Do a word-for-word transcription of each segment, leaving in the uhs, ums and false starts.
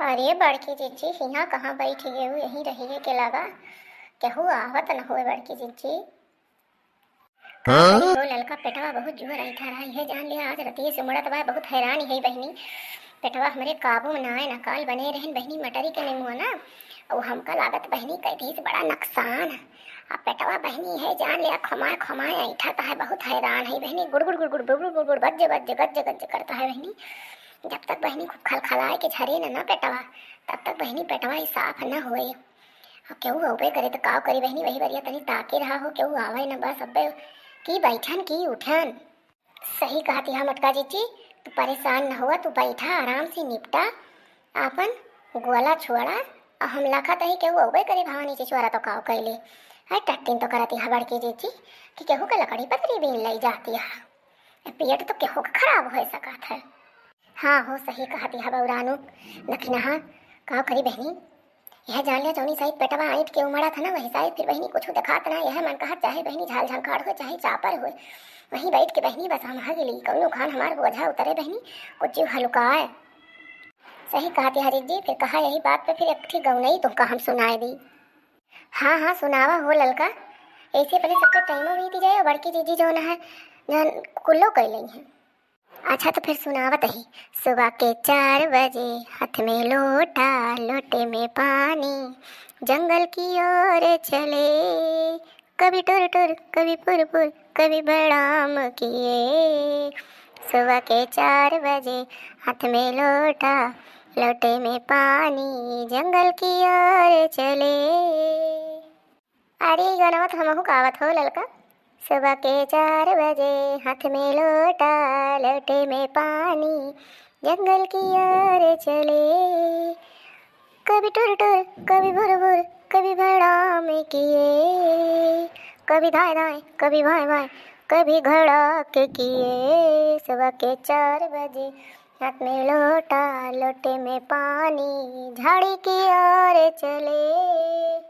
अरे बड़की जिज्जी, हियाँ कहाँ बैठ गयू, यहीं रहिए के लगा, केहू आवत न होए बड़की जिज्जी। हाँ? अरे हो ललका, पेटवा बहुत जोर ऐंठा रहा, इहे जान लिया आज रतिये से उमड़त बा, बहुत हैरान है बहिनी। पेटवा हमरे काबू में ना आए, ना काल बने रहन बहिनी मटरी के नेमुआ ना, और हमका लागत बहिनी कह दी बड़ा नुकसान। अब पेटवा बहिनी है जान लिया खमाए खमाए ऐंठा है, बहुत हैरान है बहिनी, गुड़ गुड़ गुड़ गुड़ गुड़ गुड़ गुड़ गुड़ गज्ज गज्ज गज्ज गज्ज करता है बहिनी। जब तक बहिनी खूब खलखलाए के झरे न, ना पेटवा, तब तक बहिनी पेटवा ही साफ न होए। अब केहू अउबे करे त काव करी बहिनी, वही बरिया तनी ताके रहा हो, केहू आवे न, बस अब्बे की बैठन की उठन। सही कहती है मोटका जिज्जी, तू परेशान न हुआ, तू बैठा आराम से निपटा आपन गोला छोड़ा। अब हम लाखा तही केहू अउबे करे भवानी चिचोरा तो काव कैले। है टट्टिन तो करती है बड़की जिज्जी कि केहू के लकड़ी पतरी बीन लई जाती है। ए पेट तो केहू के खराब हो सकत है। हाँ हो, सही कहती है बउरानू। दखिनहा, काव करी बहिनी, यह जान लिया जौनी साइड पेटवा ऐंठ के उमड़ा था ना, वही साइड फिर बहिनी कुछ देखात ना। यह मन कहत चाहे बहिनी झाल झंखाड़ हो, चाहे चापर हो, वहीं बैठ के बहिनी बस हम हगली, कौनो खान हमार बोझा उतरे बहिनी, कुछ जीव हल्का है। सही कहती है जिज्जी, फिर कहा यही बात पे फिर एक ठी गौनई तुमका हम सुनाए दी। हाँ हाँ, सुनावा हो ललका, ऐसे पहले सबके टाइमो बीती जाए और बड़की जिज्जी जौन है, जौन कुल्लो कैले हैं। अच्छा तो फिर सुनावत ही। सुबह के चार बजे हाथ में लोटा, लोटे में पानी, जंगल की ओर चले। कभी टुर टुर, कभी पुर पुर, कभी भड़ाम किए। सुबह के चार बजे हाथ में लोटा, लोटे में पानी, जंगल की ओर चले। अरे, ई गाना तो हमहू गावत हो ललका। सुबह के चार बजे, हाथ में लोटा, लोटे में पानी, जंगल की ओर चले। कभी टुर टुर, कभी भुर भुर, कभी भड़ाम किए, कभी धाय धाय, कभी भाय भाय, कभी घड़ा के किए। सुबह के चार बजे, हाथ में लोटा, लोटे में पानी, झाड़ी की ओर चले।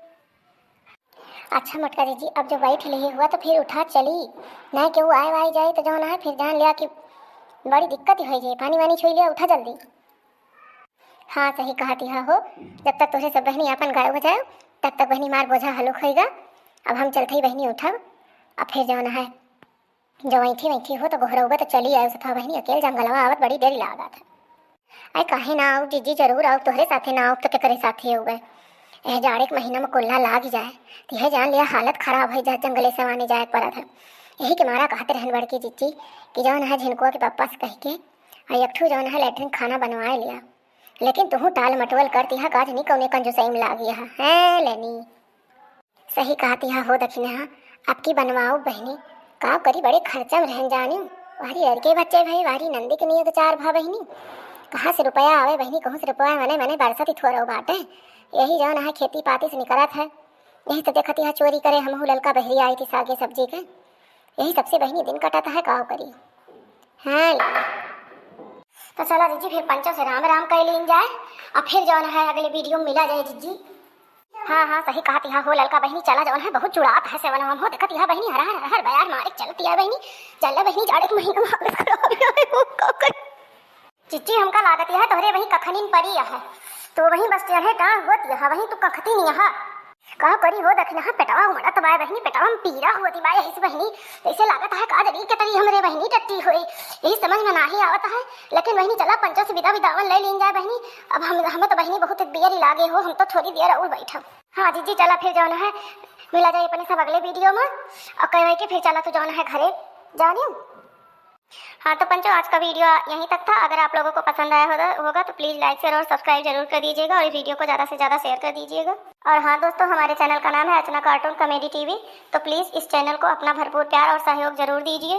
अच्छा मोटका जिज्जी, अब जो बैठ लिहे हुआ तो फिर उठा चली, नहीं केहू आए वाए जाए तो जौन है फिर जान लिया कि बड़ी दिक्कत ही हो जाए। पानी वानी छुई लिया, उठा जल्दी। हाँ सही कहती है हो, जब तक तोहरे सब बहिनी आपन गायब हो जाए तब तक बहिनी मार बोझा हलुक होइगा। अब हम चलते ही बहिनी उठब, अब फिर जौन है जो वैठी वैठी हो तो गोहरउबे तो चली आयो सथवा बहिनी, अकेल जंगलवा आवत बड़ी देरी लागत है। अरे काहे ना आउब जिज्जी, जरूर आउब, तोहरे साथे ना आउब तो केकरे साथे आउबे? एह जाड़े के महीना में कुल्ला लाग जाए तो यह जान लिया हालत खराब हो जाए, जंगले से आने जाए के पड़त है। यही के मारा कहते रहन बड़की जिज्जी कि जौन है झिनकुआ के पप्पा से कह के और एक ठू जौन है लेटरिन खाना बनवाए लिया, लेकिन तुहू टाल मटोल करती है, काज नहीं कौने कंजूसई में लागी है, हैं लेनी। सही कहती है हो दखिनहा, अब की बनवाओ बहिनी, का करी बड़े खर्चा में रहन जानी। वारी अर के बच्चे भाई, वारी नंदी के नियत चार भा बहिनी, कहाँ से रुपया आवे बहिनी, कहूँ से रुपया मने मने बरसत ही थोरो बाटे। यही जौन है खेती पाती से निकलत है, यही तो देखती है चोरी करे हमहू ललका बहरी आई थी सागे सब्जी के, यही सबसे बहिनी दिन कटत है, का करी। हाँ ले। तो चला जीजी फिर पंचो से राम राम कह लीन जाए, और फिर जौन है अगले वीडियो में मिला जाए जीजी। हाँ, हाँ, सही कहत हिया हो ललका बहिनी, चला जौन है बहुत जुड़ात है सेवन हम हो, देखत हिया बहिनी, हर हर हर हर बयार मारे चलत हिया बहिनी, चल बहिनी, जाड़े के महीना में हालत खराब है, वो का कर। चिच्ची, हमका लागत है तोहरे वही कखनिन परी है, तो वही बस चढ़े टांग होत है, वही तू कखती नहीं है। का करी हो दखिनहा, पेटवा उमड़त बाय बहिनी, पेटवा में पीरा होती बाय, यही से बहिनी, ऐसे लागत है का जरी के तरी हमरे बहिनी टट्टी होई, यही समझ में नाही आवत है। लेकिन बहिनी चला पंचो से विदा विदावन ले लीन जाए बहिनी, अब हम, हम तो बहिनी बहुत देर लागे हो, हम तो थोड़ी देर और बैठब। हाँ जीजी, चला फिर जौन है, मिला जाए अपने सब अगले वीडियो में। और कह के फिर चला तू जौन है घरे, जानियो। हाँ तो पंचों, आज का वीडियो यहीं तक था। अगर आप लोगों को पसंद आया होगा, होगा तो please like, share और subscribe जरूर कर दीजिएगा और इस वीडियो को ज़्यादा से ज़्यादा share कर दीजिएगा। और हाँ दोस्तों, हमारे चैनल का नाम है अर्चना कार्टून कॉमेडी टीवी, तो please इस चैनल को अपना भरपूर प्यार और सहयोग जरूर दीजिए।